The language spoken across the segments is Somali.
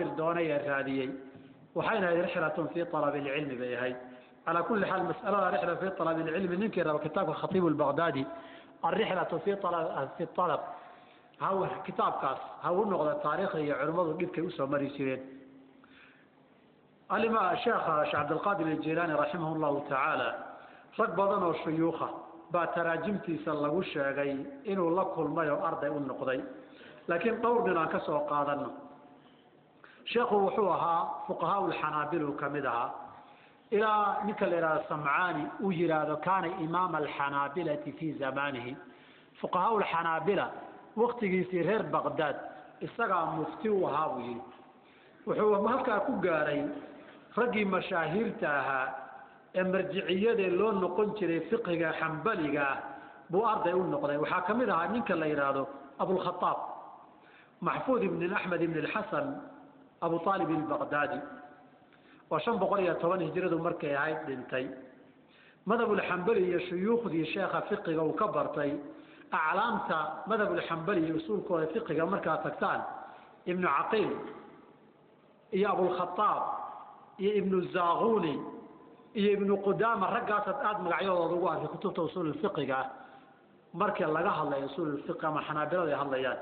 Doonay ee raadiyey waxayna ahayd rixlatun fii talabi alcilmi bay ahayd. Calaa kulli xaal, mas'alada rixla fii talabi alcilmi, ninkii raba kitaabka Khatiib Albaqdaadi, alrixlatu fi alab, ha kitaabkaas ha u noqda. Taariikhda iyo culimmadu dhibkay usoo mari jireen. Alima sheekha Sheekh Cabdilqaadir Aljilaani raximah llahu tacaala, rag badan oo shuyuukha baa taraajimtiisa lagu sheegay inuu la kulmay oo arday u noqday, laakiin dhowr nin aan ka soo qaadano. Sheekhu wuxuu ahaa fuqahaa lxanaabil uu kamid ahaa, ilaa ninka la yihahdo Samcaani uu yihaahdo kaana imaama alxanaabilati fii zamaanihi. Fuqahaa lxanaabila waktigiisii reer Baqdaad isagaa mufti u ahaa buu yihi. Wuxuu halkaa ku gaaray raggii mashaahiirta ahaa ee marjiciyadee loo noqon jiray fiqiga xambaliga ah buu arday u noqday. Waxaa ka mid ahaa ninka la yidhaahdo Abulkhaaab Maxfuud ibn Axmed ibn Xasan Abu Aalib Albaqdaadi, oo 510 hijradu markay ahayd dhintay. Madhabulxambali iyo shuyuukhdii sheekha fiqiga uu ka bartay, aclaamta madhabulxambali iyo usuulkooda fiqiga markaad tagtaan, Ibnu Caqiil iyo Abulkhaaab iyo Ibnu Zaaquni iyo Ibnu Qudaama, raggaasaad aada magacyadooda ugu arkay kutubta usuulfiqiga ah. Markii laga hadlayo usuulfiqi ama xanaabilada ay hadlayaan,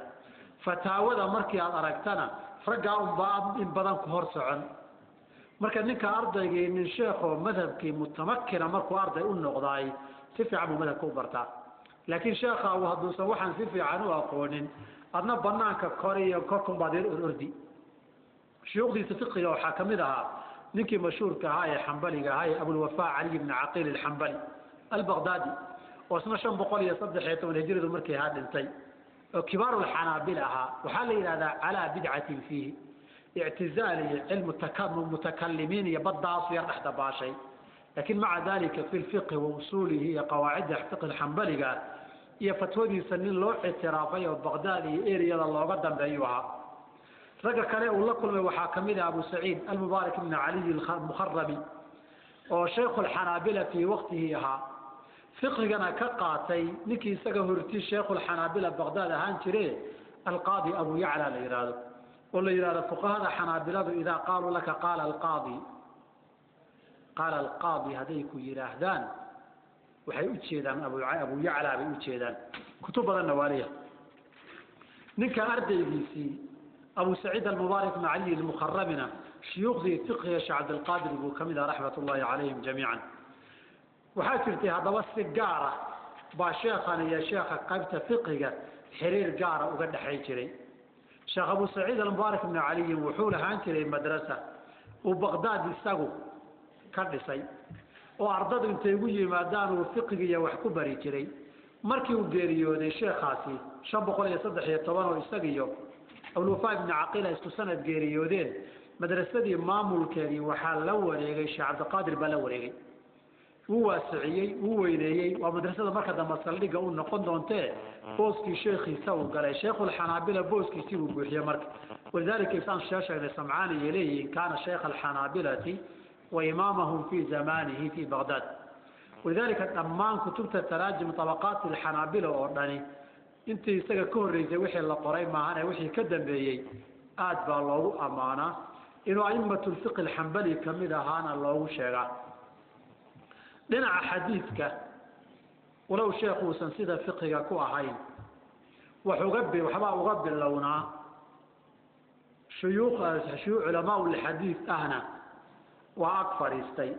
fataawada markii aad aragtana, raggaa unbaa in badan ku hor socon. Marka ninka ardaygii, nin sheekoo madhabkii mutamakina markuu arday u noqdaay, si fiican buu madhabka u bartaa. Laakiin sheekaagu hadduusan waxaan si fiican u aqoonin, adna banaanka kor iyo korkunbaad yar orordi. Shuyuukhdiisa fiqiga waxaa ka mid ahaa ninkii mashhuurka ahaa ee xambaliga ahaa ee Abulwafaa Caliy ibni Caqiil Alxambali Albaqdaadi, oo isna 513 hijradu markay ahaa dhintay, oo kibaarulxanaabil ahaa. Waxaa la yidhahdaa calaa bidcatin fiihi ictizaal iyo cilmu mutakalimiin iyo badaasu yar dhex dabaashay, laakiin maca dalika fi lfiqhi wa usuulihi iyo qawaacidda fiqhi xambaliga iyo fatwadiisa nin loo ictiraafay oo Baqdaad iyo eriyada looga dambeeyuu ahaa. Ragga kale uu la kulmay waxaa ka mid ah Abu Saciid Almubaarak ibn Caliy Almukharami, oo shaykhu lxanaabila fii waqtihi ahaa, fiqhigana ka qaatay ninkii isaga horti shaykhu lxanaabila Baqdaad ahaan jire, Alqaadi Abu Yacla la yihahdo, oo la yihahdo fuqahada xanaabiladu idaa qaaluu laka qaala alqaadi, qaala alqaadi hadday ku yidhaahdaan, waxay u jeedaan Abu Yacla bay u jeedaan. Kutub badanna waaliya. Ninka ardaygiisii Abu Saciid Almubaarak ibn Caliy Almukharamina shuyuukhdii fiqhiga Sheekh Cabdilqaadir buu ka mid ah, raxmat ullaahi calayhim jamiican. Waxaa jirtay haddaba si gaara baa sheekhan iyo sheekha qaybta fiqiga xiriir gaara uga dhexay jiray. Sheekh Abu Saciid Almubaarak ibn Caliyin wuxuu lahaan jiray madrasa uu Baqdaad isagu ka dhisay, oo ardadu intay ugu yimaadaan uu fiqigiiyo wax ku bari jiray. Markii uu geeriyooday sheekhaasi 513, oo isagiyo Abulwafaa ibni Caqiila isku sanad geeriyoodeen, madrasadii maamulkeedii waxaa la wareegay Sheekh Cabdiqaadir baa la wareegay. Wuu waasiciyey, wuu weyneeyey. Waa madrasada marka dambe saldhigga u noqon doontee booskii sheekhiisa uu galay, sheikhulxanaabila booskiisii buu buuxiyey. Marka walidaalika isaan shee sheegnay, Samcaani iyo leeyihiin kaana shaykha alxanaabilati wa imaamahum fii zamanihi fii Baqdaad. Walidaalika dhammaan kutubta taraajim tabaqaati alxanaabila oo dhani, intii isaga ka horreysay wixii la qoray maahane, wixii ka dambeeyey aad baa loogu ammaanaa, inuu aimatu lfiqhi alxambali kamid ahaana loogu sheegaa. Dhinaca xadiidka, walow sheekhu uusan sida fiqiga ku ahayn, wax uga waxbaa uga bilownaa, shuyuukh culamaa ulxadiid ahna waa ag fadhiistay,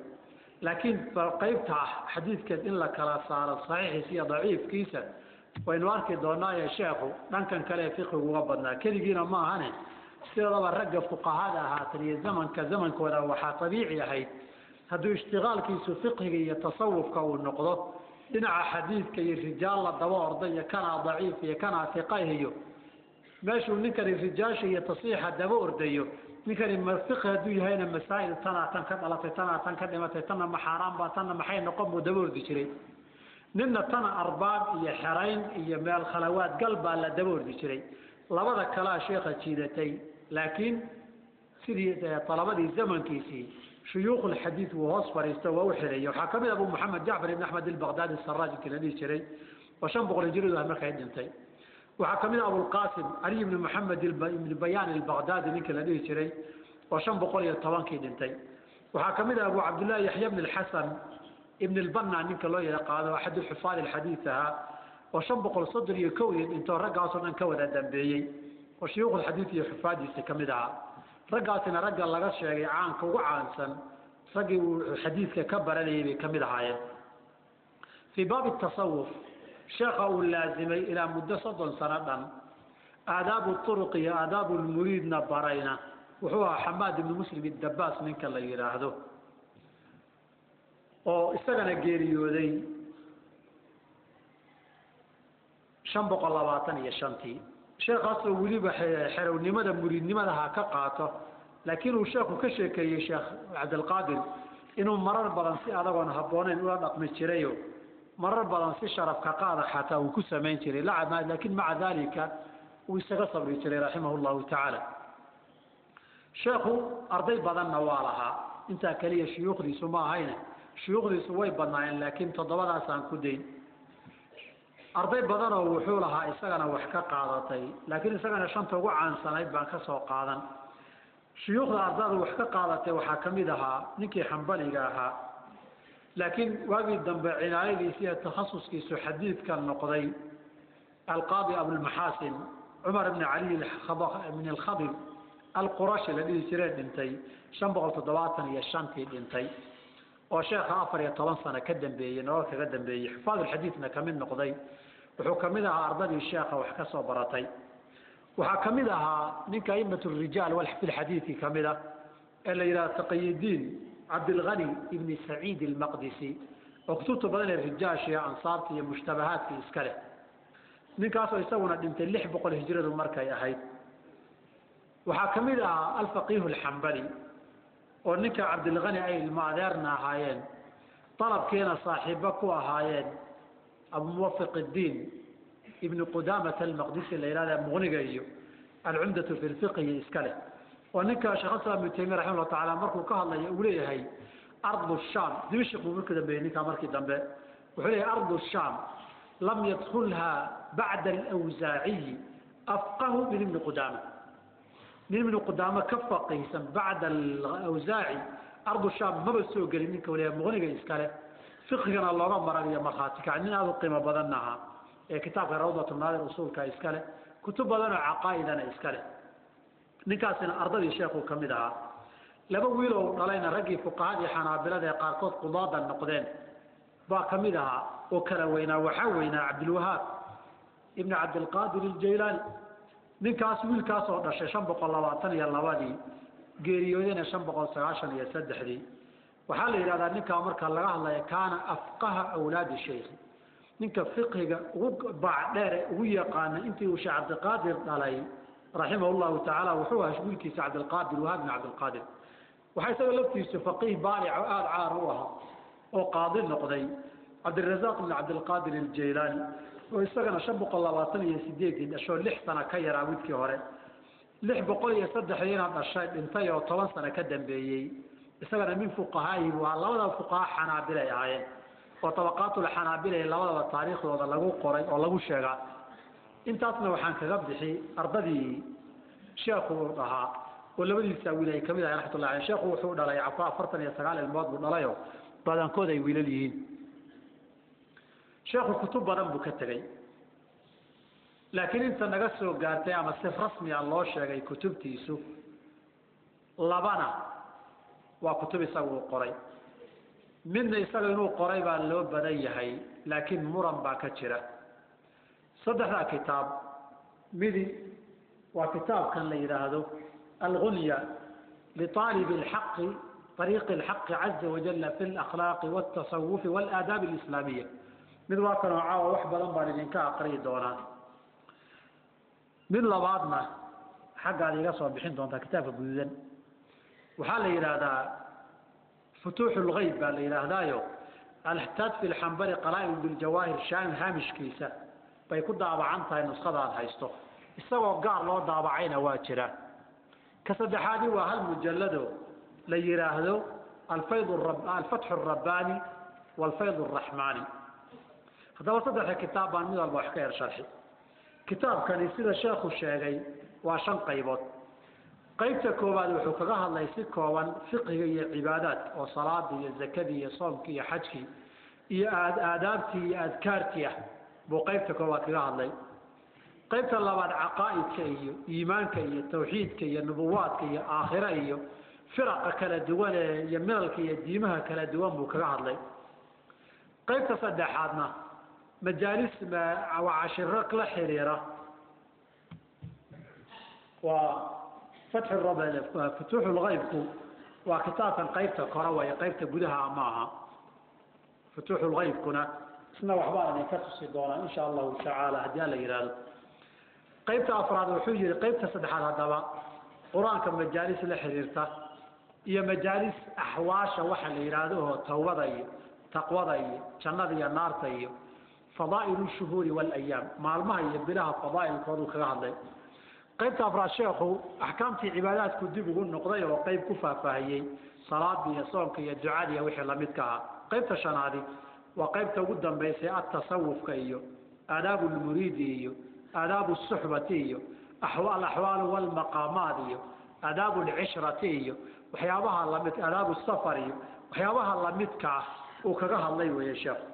laakiin qaybta xadiidkeed in la kala saaro saxiixiisa iyo daciifkiisa waynu arki doonaaye, sheekhu dhankan kale fiqigu uga badnaa. Keligiina ma ahane, sidoodaba ragga fuqahada ahaatan iyo zamanka zamankooda waxaa abiici ahayd hadduu ishtiqaalkiisu fiqhiga iyo tasawufka uu noqdo, dhinaca xadiidka iyo rijaal la daba orday iyo kanaa daciif iyo kanaa hiqahiyo, meeshuu ninkani rijaasha iyo tasiixa daba ordayo, ninkani fiqhi hadduu yahayna masaa'il tanaa tan ka dhalatay, tanaa tan ka dhimatay, tanna ma xaaraan baa, tanna maxay noqon buu daba ordi jiray. Ninna tana arbaab iyo xerayn iyo meel khalawaad gal baa la daba ordi jiray. Labada kalea sheekha jiidatay, laakiin sidii alabadii zamankiisii shuyuukhulxadiid wuu hoos fadhiisto, waa u xereeyey. Waxaa kamid Abu Moxamed Jacfar ibn Axmed Albaqdaadi Saraaj inki la dhihi jiray, oo 500 hijradu ah markay dhintay. Waxaa ka mid ah Abulqaasim Caliy ibni Moxamed ibni Bayaan Albaqdaadi, ninka la dhihi jiray, oo 510-kii dhintay. Waxaa ka mid ah Abu Cabdillahi Yaxya bn Alxasan ibn Albanna, ninka loo yaqaano, axadu xufaad alxadiid ahaa, oo 531-dii dhintoo raggaasoo dhan ka wada dambeeyey, oo shuyuukhulxadiid iyo xufaadiisa ka mid ahaa. Raggaasina ragga laga sheegay caanka ugu caansan raggii uu xadiidka ka baranayay bay ka mid ahaayeen. Fii baabi tasawuf, sheekha uu laazimay ilaa muddo 30 sano dhan, aadaabu turuq iyo aadaabu lmuriidna barayna, wuxuu ahaa Xamaad ibnu Muslim Iddabaas, ninka la yidhaahdo, oo isagana geeriyooday 525-tii. Sheekhaasoo weliba xerownimada muriidnimada ha ka qaato, laakiin uu sheekhu ka sheekeeyey Sheekh Cabdilqaadir inuu marar badan si adagoon habbooneyn ula dhaqmi jirayo, marar badan si sharaf ka qaada xataa uu ku samayn jiray, laakiin maca daalika uu isaga sabri jiray, raximahu llahu tacaala. Sheekhu arday badanna waa lahaa, intaa keliya shuyuukhdiisu ma ahayne, shuyuukhdiisu way badnaayeen, laakiin toddobadaasaan ku dayn. Arday badanoo wuxuu lahaa isagana wax ka qaadatay, laakiin isagana shanta ugu caansanayd baan ka soo qaadan. Shuyuukhda ardada wax ka qaadatay waxaa ka mid ahaa ninkii xambaliga ahaa, laakiin waagii dambe cinaayadiisi iyo takhasuskiisu xadiidka noqday, Alqaadi Abulmaxaasin Cumar ibni Caliy ibn Alkhadir Alqurashi la dhihi jiree, dhintay 575-tii dhintay, oo sheekha 14 sano ka dambeeyey, nolol kaga dambeeyey, xufaadulxadiidna ka mid noqday. Wuxuu ka mid ahaa ardadii sheekha wax ka soo baratay. Waxaa ka mid ahaa ninka aimat rijaal fi lxadiidi ka mid a ee la yidhaha Taqyidiin Cabdilgani ibni Saciid Almaqdisi, oo kutubta badan ee rijaasha, ansaabta iyo mushtabahaadka iska leh, ninkaasoo isaguna dhintay 600 hijradu markay ahayd. Waxaa ka mid ahaa Alfaqiihu Alxambali, oo ninka Cabdilgani ay ilmo adeerna ahaayeen, dalabkiina saaxiibo ku ahaayeen, Abumuwafiq Iddiin Ibni Qudaamata Almaqdisi la yihahda, Muqniga iyo Alcumdatu fi lfiqhi iska leh, oo ninka Shekh Islam Ibnu Taymiya raximah llahu tacala markuu ka hadlaya uu leeyahay ardu Shaam, Dimashq buu markii dambeeyey ninkaa, markii dambe wuxuu leeyahay: ardu Shaam lam yadkulha bacda alawsaaciyi afqahu min Ibni Qudaama. Nin Ibnu Qudaamo ka faqiihsan bacda alawsaaci ardu Shaam maba soo gelin. Ninka waliya Muqniga iskale, fiqhigana looga maraniyo markhaati kac, nin aada u qiimo badanna ahaa, ee kitaabka Rawdatu Naadir usuulka iskale, kutub badanoo caqaa'idana iskale, ninkaasina ardadii sheekuu ka mid ahaa. Laba wiilow dhalayna raggii fuqahadii xanaabilada ee qaarkood qudaada noqdeen baa ka mid ahaa, oo kala weynaa. Waxaa weynaa Cabdilwahaab Ibni Cabdilqaadir Aljaylaani, ninkaas wiilkaasoo dhashay 522-dii, geeriyoodayna 593-dii. Waxaa la yidhahdaa ninkaa marka laga hadlaya kaana afqaha awlaadi sheikhi, ninka fiqhiga ugu baacdheere ugu yaqaana intii uu Sheekh Cabdiqaadir dhalay raximah llahu tacaala wuxuu ahaa wiilkiisa Cabdilqaadir Wahaab bin Cabdilqaadir. Waxaa isaga laftiisu faqiih baalic oo aada caan u ahaa oo qaadi noqday Cabdirazaaq ibn Cabdilqaadir Aljaylaani, oo isagana 528-dii dhashoo 6 sano ka yaraa widkii hore, 603-diina dhashay, dhintay oo 10 sano ka dambeeyey. Isagana min fuqahaa'ihi buu ahaa. Labadaba fuqaha xanaabilay ahaayeen, oo tabaqaatulxanaabilay labadaba taariikhdooda lagu qoray oo lagu sheegaa. Intaasna waxaan kaga bixi ardadii sheekhu uu dhahaa, oo labadiisa wiil ay kamid ahay raxmatullahi aleyh. Sheekhu wuxuu dhalay 49 ilmood buu dhalayoo badankood ay wiilal yihiin. Sheekhu kutub badan buu ka tegey, laakiin inta naga soo gaartay ama si rasmiya loo sheegay kutubtiisu labana waa kutub isaga uu qoray, midna isaga inuu qoray baa loo badan yahay, laakiin muran baa ka jira. Saddexdaa kitaab midi waa kitaabkan la yidhaahdo Algunya liaalibi alxaqi ariiqi alxaqi caza wajalla fi alakhlaaqi waltasawufi walaadaabi alislaamiya. Mid waa kanoo caawa wax badan baan idinka aqriyi doonaa. Mid labaadna xaggaad iga soo bixin doontaa, kitaabka guduudan waxaa la yidhaahdaa Futuuxu lgayb baa la yidhaahdaayo, Alxtaaj fi lxambali qalaa-im biljawaahir shaam haamishkiisa bay ku daabacan tahay nuskhadaad haysto, isagoo gaar loo daabacayna waa jira. Ka saddexaadi waa hal mujallado la yidhaahdo alfayd Alfatxu Alrabbaani waalfayd Alraxmaani. Haddaba saddexda kitaab baan mid walba wax ka yar sharxi. Kitaabkani sida sheekhu sheegay waa 5 qaybood. Qaybta koowaad wuxuu kaga hadlay si kooban fiqhiga iyo cibaadaadka oo salaada iyo zakadii iyo soomkii iyo xajkii iyo aadaabtii iyo adkaartii ah buu qaybta koowaad kaga hadlay. Qaybta labaad caqaa'idka iyo iimaanka iyo tawxiidka iyo nubuwaadka iyo aakhira iyo firaqa kala duwan iyo milalka iyo diimaha kala duwan buu kaga hadlay. Qaybta saddexaadna majaalis waa cashiro la xiriira waa fatxu futuuxul ghaybku waa kitaabkan qaybta kore waaye, qaybta gudaha ma aha. Futuuxul ghaybkuna isna waxbaan idinka tusi doonaa insha allahu tacaala haddii alla yidhaahdo. Qaybta afraad wuxuu yihi qaybta saddexaad haddaba qur-aanka majaalis la xiriirta iyo majaalis axwaasha waxa la yidhaahdo oo tawbada iyo taqwada iyo jannada iyo naarta iyo fadaa'ilu shuhuuri walayaam, maalmaha iyo bilaha fadaa'ilkoodu kaga hadlay. Qaybta afraad sheekhu axkaamtii cibaadaadku dib ugu noqday oo qayb ku faahfaahiyey salaada iyo soonka iyo ducada iyo wixii lamidka ahaa. Qaybta shanaadi waa qaybta ugu dambaysay atasawufka iyo aadaabu lmuriidi iyo aadaabu suxbati iyo alaxwaalu walmaqaamaat iyo aadaabu lcishrati iyo waxyaabaha lamid, aadaabu safar iyo waxyaabaha lamidka ah uu kaga hadlay weeye sheekhu.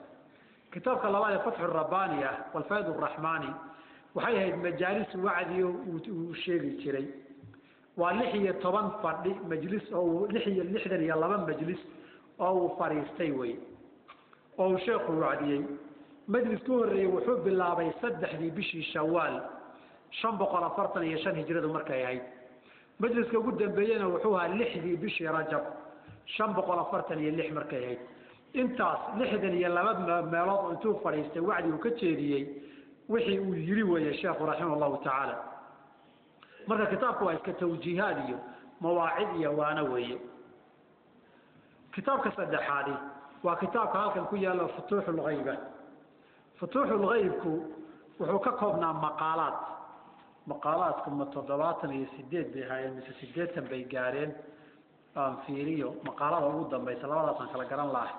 Kitaabka labaad ee Fatxu Rabbaani ah walfayd Raxmaani waxay ahayd majaalis wacdi uu sheegi jiray. Waa 16 fadhi majlis oo 62 majlis oo uu fariistay wey oo uu sheekhu wacdiyey. Majlisku horreeyey wuxuu bilaabay 3dii bishii Shawaal 545 hijradu markay ahayd. Majliska ugu dambeeyeyna wuxuu ahaa 6dii bishii Rajab 546 markay ahayd. Intaas 62 meelood intuu fadhiistay wacdi uu ka jeediyey wixii uu yiri weeye sheekhu raximahullahu tacaala. Marka kitaabku waa iska tawjiihaad iyo mawaacid iyo waana weeye. Kitaabka saddexaadi waa kitaabka halkan ku yaalla Futuuxul Ghayba. Futuuxul Ghaybku wuxuu ka koobnaa maqaalaad. Maqaalaadku ma 78 bay ahaayeen mise 80 bay gaareen? Aan fiiriyo maqaalada ugu dambaysa, labadaasaan kala garan lahay.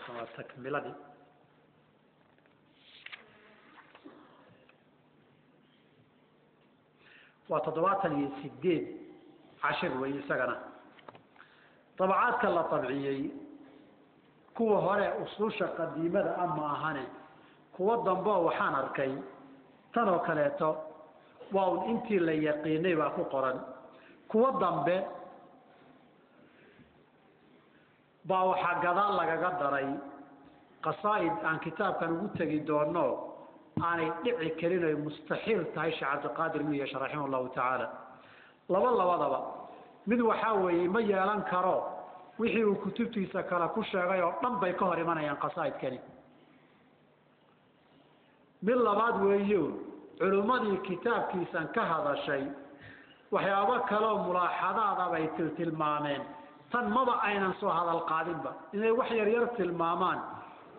Waa takmiladii. Waa 78 cashir wey isagana. Dabacaadka la tabciyey kuwa hore usuusha qadiimada ama ahane, kuwa dambeo waxaan arkay tan oo kaleeto waa un intii la yaqiinay baa ku qoran. Kuwa dambe baa waxaa gadaal lagaga daray qasaa'id aan kitaabkan ugu tegi doono aanay dhici karin oy mustaxiil tahay Sheekh Cabdiqaadir inuu yeesho raximah allahu tacaala. Labadaba mid waxaa weeye ma yeelan karo wixii uu kutubtiisa kale ku sheegay oo dhan bay ka hor imanayaan qasaa'idkani. Mid labaad weeyo culimmadii kitaabkiisan ka hadashay waxyaabo kaleoo mulaaxadaada bay tiltilmaameen, tan maba aynan soo hadal qaadinba inay wax yaryar tilmaamaan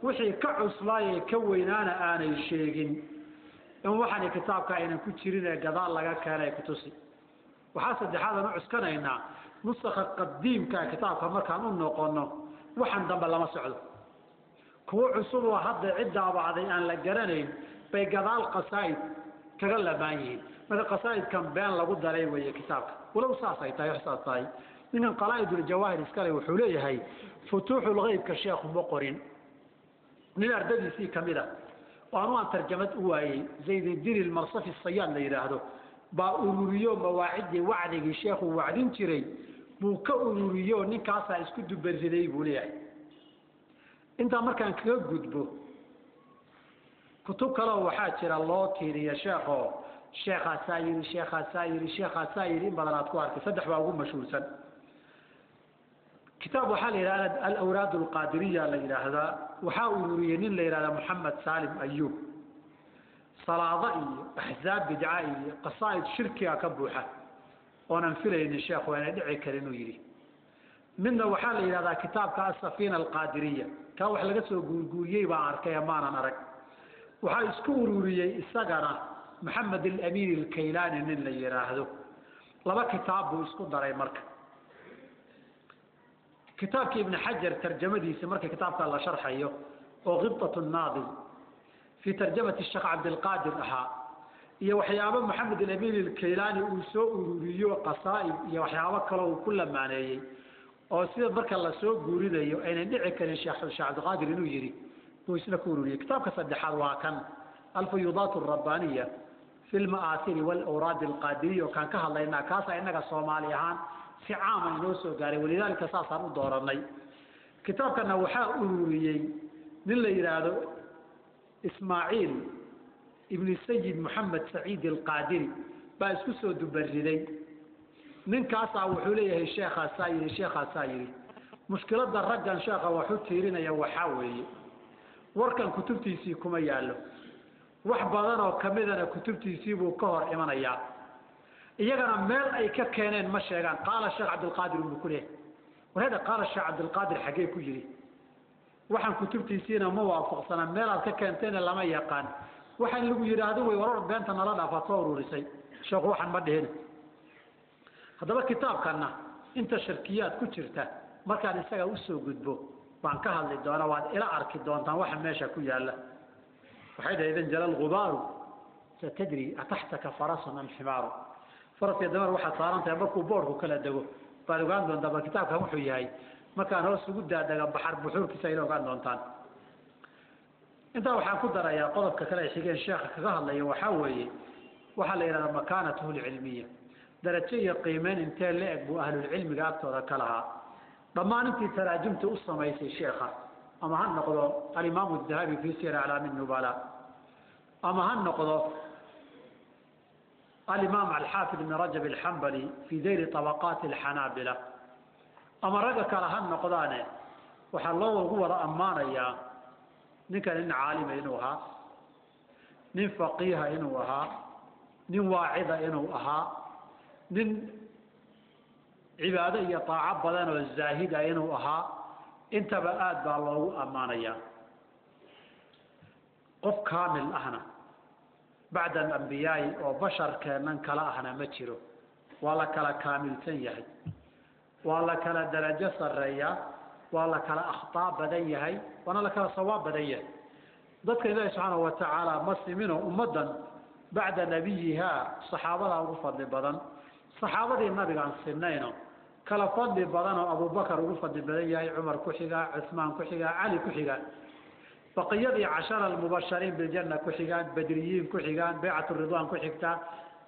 wixii ka cuslaayee ka weynaana aanay sheegin in waxani kitaabka aynan ku jirin ee gadaal laga keenay kutusi. Waxaa saddexaadan u cuskanaynaa nusakha qadiimka kitaabka markaan u noqono waxan dambe lama socdo. Kuwo cusub oo hadda cid daabacday aan la garanayn bay gadaal qasaa'id kaga lamaan yihiin. Marka qasaa'idkan been lagu daray weeye kitaabka. Walow saas ay tahay, wax saas tahay. Ninkan Qalaa'idul Jawaahir iskale wuxuu leeyahay Futuuxul Ghaybka sheekhu ma qorin. Nin ardadiisii kamid ah oo anu aan tarjamad u waayey Zayduddin al-Marsafi Sayaad la yidhaahdo baa ururiyo mawaaciddii wacdigii sheekhu wacdin jiray buu ka ururiyo, ninkaasaa isku dubariday buu leeyahay. Intaa markaan kaga gudbo kutub kaleo waxaa jira loo tiiriya sheekho sheekhaasaa yiri sheekhaasaa yiri sheekhaasaa yiri in badan aad ku arkay. 3 baa ugu mashhuursan. Kitaab waxaa la yidhahdaa Al-Awraad Alqaadiriya la yidhaahdaa, waxaa ururiyey nin la yidhahdaa Moxamed Saalim Ayuub. Salaado iyo axzaab bidca iyo qasaa'id shirkiga ka buuxa oonan filaynin sheekhu aanay dhici karin inuu yidhi. Midna waxaa la yidhahdaa kitaabka As-Safiina Alqaadiriya, kaa wax laga soo guurguuriyey baan arkay maanan arag. Waxaa isku ururiyey isagana Maxamed Alamiin Alkaylaani nin la yidhaahdo. 2 kitaab buu isku daray marka. Kitaabkii Ibn Xajar tarjamadiisa marka kitaabka la sharxayo oo Qibtatu Naadim fii tarjamati Sheekh Cabdilqaadir ahaa, iyo waxyaabo Maxamed Alamin Alkaylaani uu soo ururiyo qasaa'id iyo waxyaabo kale uu ku lamaaneeyey oo sida marka la soo guurinayo aynan dhici karin Sheekh Cabdilqaadir inuu yidhi buu isna ku ururiyey. Kitaabka saddexaad waa kan Alfuyuudaat Alrabbaaniya fi lma'aasiri waalawraad alqaadiriya oo kaan ka hadlaynaa, kaasaa innaga Soomaali ahaan si caama inoo soo gaaray, walidaalika saasaan u dooranay. Kitaabkana waxaa ururiyey nin la yidhaahdo Ismaaciil ibni Sayid Moxamed Saciid Alqaadiri baa isku soo dubariday. Ninkaasaa wuxuu leeyahay sheekhaasaa yidhi, sheekhaasaa yidhi. Mushkiladda raggan sheekha waxu tiirinaya waxaa weeye warkan kutubtiisii kuma yaallo, wax badan oo kamidana kutubtiisii buu ka hor imanayaa, iyagana meel ay ka keeneen ma sheegaan. Qaala Sheekh Cabdilqaadir unbuu ku leeyahay. Warhada qaala Sheekh Cabdilqaadir xaggee ku yidhi? Waxaan kutubtiisiina ma waafaqsana, meelaad ka keentayna lama yaqaan. Waxaan lagu yidhaahdo way warar beenta nala dhaafaad soo ururisay, sheekhu waxaan ma dhihin. Haddaba kitaabkanna inta shirkiyaad ku jirta markaan isaga usoo gudbo baan ka hadli doonaa, waad ila arki doontaan waxa meesha ku yaalla. Waxay dhahay idan jala lgubaaru satadri ataxtaka farasun am ximaaru. Faraska dameer waxaad saaran tahay markuu boorku kala dego baad ogaan doontaa bal kitaabkan wuxuu yahay. Markaan hoos ugu daadaga baxar buxuurkiisa ila ogaan doontaan. Intaa waxaan ku darayaa qodobka kale ay xigeen sheekha kaga hadlaya waxaa weeye waxaa la yidhahdaa makaanatuhu lcilmiya, darajo iyo qiimeyn intee la eg buu ahlulcilmiga agtooda ka lahaa. Dhammaan intii taraajimta u samaysay sheekha, ama ha noqdo alimaamu Dahabi fii siyar aclaami nubala, ama ha noqdo alimaam alxaafid ibn Rajab alxambali fii dayri طabaqaati alxanaabila, ama ragga kale ha noqdaane, waxaa loo ugu wada ammaanayaa ninkan nin caalima inuu ahaa, nin faqiiha inuu ahaa, nin waacida inuu ahaa, nin cibaado iyo taaco badan oo zaahida inuu ahaa. Intaba aad baa loogu ammaanayaa. Qof kaamil ahna bacda alambiyaai oo basharkeennan kala ahna ma jiro. Waa la kala kaamilsan yahay, waa la kala darajo sarreeyaa, waa la kala akhtaa badan yahay, waana la kala sawaab badan yahay. Dadka Ilaahi subxaanahu watacaala ma simino. Ummaddan bacda nabiyihaa saxaabadaa ugu fadli badan, saxaabadii nabigaan sinayno kala fadli badanoo Abubakar ugu fadli badan yahay, Cumar ku xigaa, Cuثmaan ku xigaa, Cali ku xigaa, baqiyadii cashara almubashariin biljanna ku xigaan, badriyiin ku xigaan, baycat ridwaan ku xigtaa.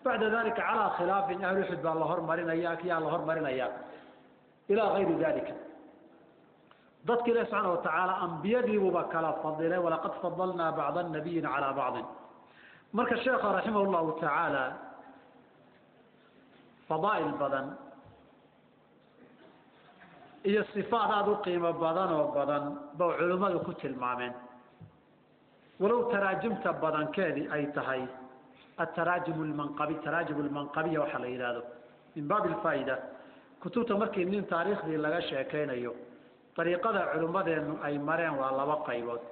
Bacda dalika calaa khilaafin ahlu uxud baa la hormarinaya, kiyaa la hormarinaya, ilaa gayri dalika. Dadka Ilahi subxaana watacaala ambiyadiibuuba kala fadilay, walaqad fadalnaa bacda nabiyin calaa bacdin. Marka sheekha raximah llahu tacaala fadaa'il badan iyo sifaad aada u qiimo badan oo badan ba culimmadu ku tilmaameen, walow taraajimta badankeedii ay tahay ataraajim lmanqabi, taraajim almanqabiya waxaa la yidhaahdo. Min baabi alfaa'ida, kutubta markii nin taariikhdii laga sheekaynayo, dariiqada culimmadeennu ay mareen waa laba qaybood.